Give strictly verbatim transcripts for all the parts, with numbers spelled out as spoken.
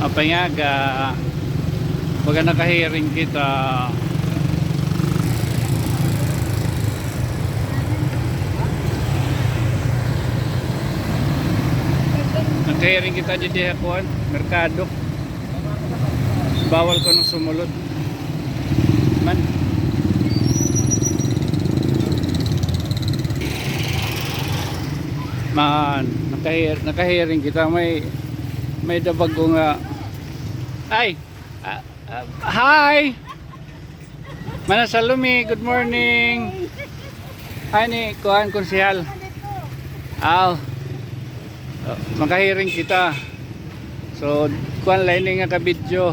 Maupay nga aga. Baga nakahiring kita. Nakahiring kita didi ha kuan, merkado. Bawal kuno sumulod. Man. Man, nakahir-, nakahiring kita. May, may-ada bag-o nga. Ay! Ah, ah, hi! Mana Salome, good morning. Hi ni kuan, konsehal. Aw. Oh, makahiring kita. So, kuan la ini nga ka-video.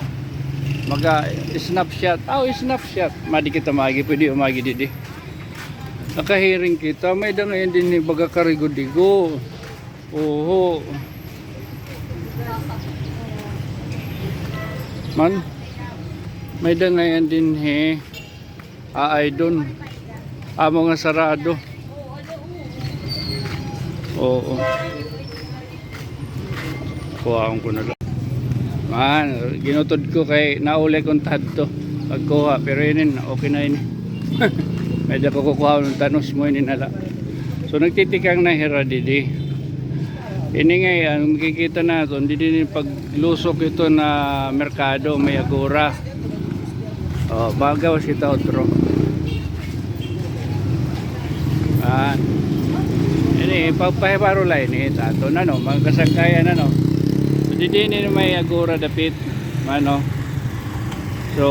Maga-snapshot. Aw, snapshot. Madi kita maagi, pwede umagi didi. Nakahiring kita. May-ada ngay-an dinhi baga karigodigo. Oho. Man, may-ada ngay-an dinhi. Aay dun. Amo nga sarado. Oo. Kuhaon ko na lang. Man, ginutod ko kay nauli ko unta hadto pagkuha, pero inin, okay na ini. May-ada ko kukuhaon, tanos mo ini na la. So, nagtitikang na hira didi. Ini ngay-an, makikita naton, didi ni paglusok ito na merkado, may agora. Oh, bagaw si Tautro. Ah. Ini, pagpahibaro la ini, tato na, no? Magkasangkayan na, no? So, didi ni may agora dapit, mano. So,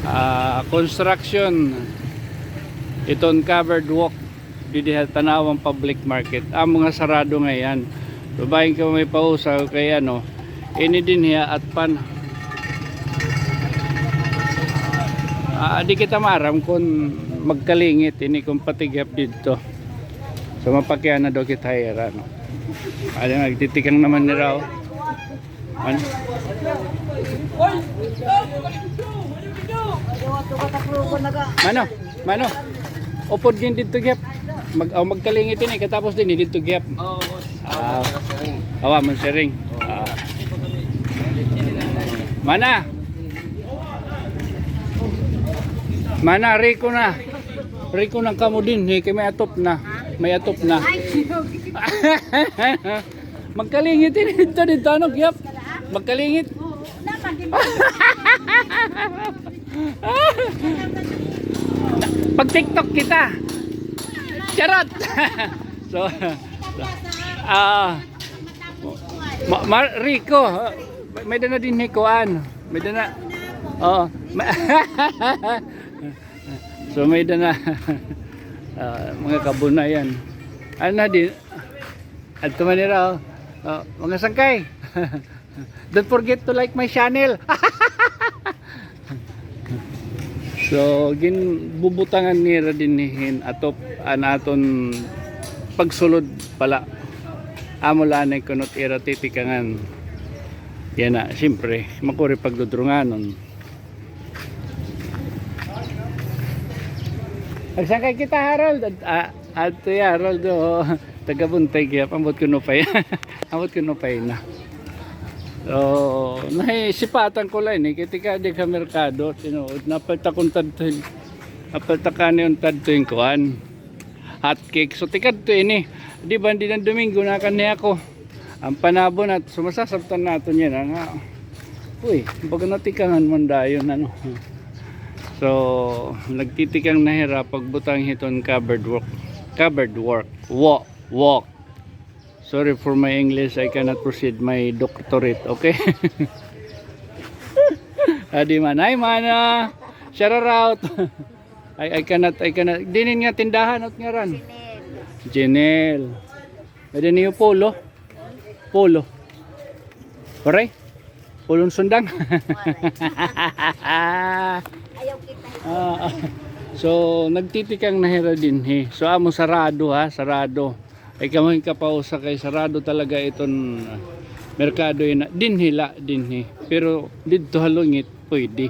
ah, construction, iton covered walk. Didi ha Tanauan Public Market. Amo nga sarado ngay-an. So, bahin ka may pausa kay ano, ini dinhi ha Atpan. Ah, di kita maaram kon magkalingit ini kon patigap didto. So, mapakiana daw kita hira, no? Ada, nagtitikang naman nira, oh. Ano? Mano? Mano? Upod gin didto gihap. Mag, oh, magkalingit ini, katapos dinhi didto gihap. Oo, boss. Ah. Awa, Monsiring. Ah. Mana? Mana, riko na. Riko na kamo dinhi kay may atop na. May atop na. Magkalingit ini didto, didto, ano, gihap? Magkalingit. Pag-TikTok kita. Charot. So, ah, ma-, ma-, riko. May-ada na dinhi kuan. May-ada na. Oo. Ma-, so, may-ada na. Ah, mga kabunayan. Ano na din? Adto man nira, oh. Oh, mga sangkay. Don't forget to like my channel. So, ginbubutangan nira dinhi hin atop an aton pagsulod pala. Amo la anay kuno it ira titikangan. Yana, siyempre, makuri pagdudrunganon. Magsangkay kita, Harold. Ad-, ah, adto hi Harold, oh. Taga Buntay gihap. Ambot kuno pa yan. Ambot kuno pa na. So, nahisipatan ko la ini. Kay tikadi ha merkado, tinuod. Napalta ko unta adto hin, napalta ko anay unta adto hin kuan. Hot cake. So, tikadto ini. Di ba, dinhi han Domingo, nakanhi ako. An panabon at sumasasabtan naton yana nga, uy, baga natikangan man dayon, ano. So, nagtitikang na hira pagbutang hiton covered walk. Covered walk. Walk. Walk. Sorry for my English, I cannot proceed my doctorate, okay? Adi man. Hi, mana. Shout out. I, I cannot, I cannot. Dinin nga tindahan, ano it ngaran? Janelle. May-ada niyo polo? Polo. Waray? Polong sundang? Ayaw kita. Ah, so, nagtitikang na hira dinhi. So, amo sarado, ha, sarado. Ay, kamo hin kapausa kay sarado talaga iton, ah, merkado yana. Dinhi la, dinhi. Pero didto ha lungit, pwede.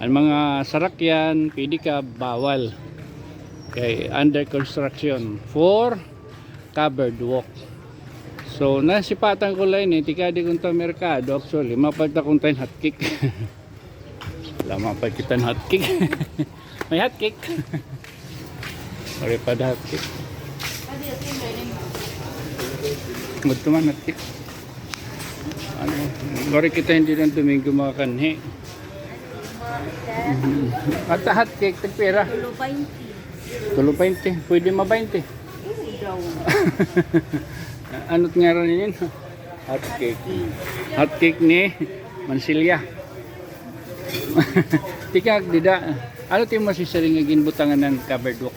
An mga sarakyan, pedicab, bawal. Kay under construction for covered walk. So, nasipatan ko la ini, tikadi ko ngadto ha merkado, actually, mapalit ako hin hotcake. Wala, mapalit kita hin hotcake. May hotcake. Waray pa da hotcake. Gusto man hotcake. Ano, waray kita hin dinhi Domingo makakanhi. Mhm. At hotcake, tagpira? Tulo baynte. Tulo baynte. Pwede ma baynte. Oo daw. Ano it ngaran niyan? Hotcake. Hotcake ni Mansilya. Tikang dida. Ano it imo masisiring nga ginbutangan han covered walk?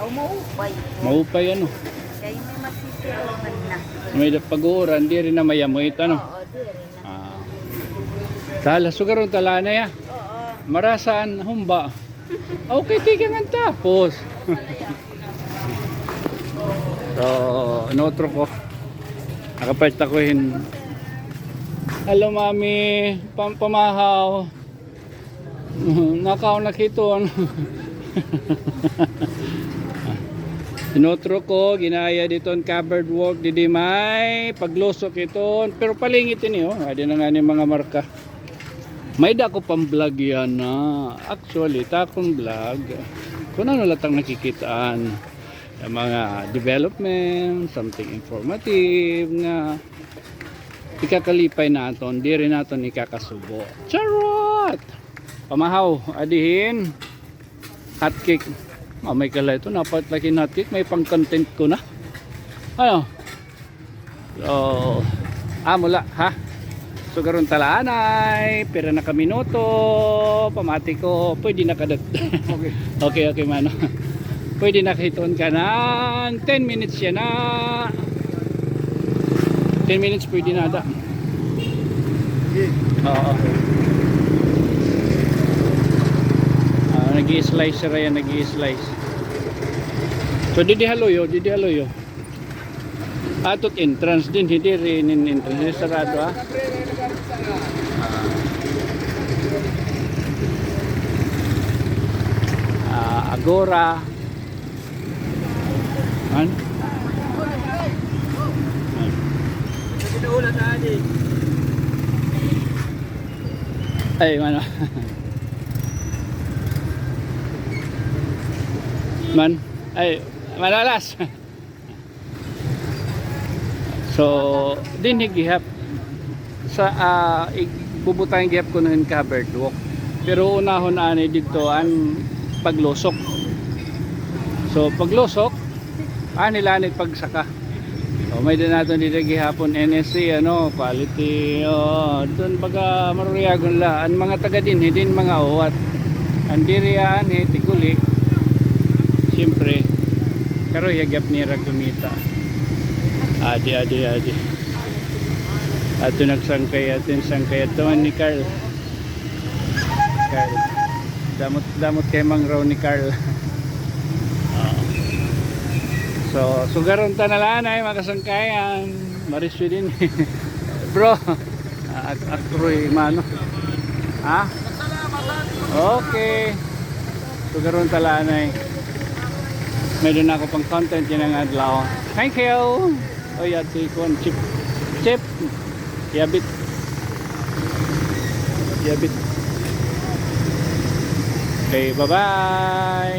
Aw, maupay. Maupay, ano? Kay may masisiring man na. May da pag-uuran, diri na mayamoy it, ano? Oo, diri na. Ah. Tala, sugaron ta la anay, ah. Oo. Marasa an humba. Okay, tikang an tapos. So, inutro ko. Nakapalit ako hin. Hello, Mami. Pam-, pamahaw. Nakaon na kiton. Inutro ko, gin-aayad iton covered walk, didi may paglusok iton. Pero palingit ini, oh. Adi na ngani mga marka. May-ada ako pang-vlog yana. Actually, it akon vlog, kun ano la it nakikit-an. An mga development, something informative nga ikakalipay naton, diri naton ikakasubo. Charot! Pamahaw, adi hin hotcake. Ah, may kala ito, napalit la hin hotcake, may pang-content ko na. Ano? So, amo la, ha? Sugaron ta la anay, pira na ka minuto, pamati ko, pwede na kadat. Okay. Okay, okay, mano. Pwede na kahiton ka na, ten minutes yana. Ten minutes, pwede na ada. Sige. Oo. Ah, nag-i-slice siya, nag-i-slice. So, didi ha luyo, didi ha luyo. Ato it entrance dinhi, diri ini entrance, sarado, ha? Ah, Agora. Man? Ay, mano. Man. Ay, malalas. So, dinhi gihap sa, ah, ig-, bubutang gihap kuno hin covered walk. Pero unahon ani didto an paglusok. So, paglusok, ani la ini pagsaka. So, may-ada naton dida gihapon N S C, ano, quality, oh, didto baga maruruyagon la. An mga taga dinhi, dinhi mga uwat. An diri anhi, tiguli. Siyempre, karuya gihap nira kumita. Adi, adi, adi. Ato nagsangkay, ato nagsangkay. Ato man ni Carl. Carl. Damot, damot kay Mang Raw ni Carl. Ah. So, sugaron ta na la anay, mga kasangkayan. Marisyo dinhi. Bro. Ah, ak-, akroy, mano. Ha? Okay. Sugaron ta la anay. May-ada na ako pang-content yana nga adlaw. Thank you. Oy, adi kuan, chip. Chip. Yabit. Yabit. Okay, bye-bye.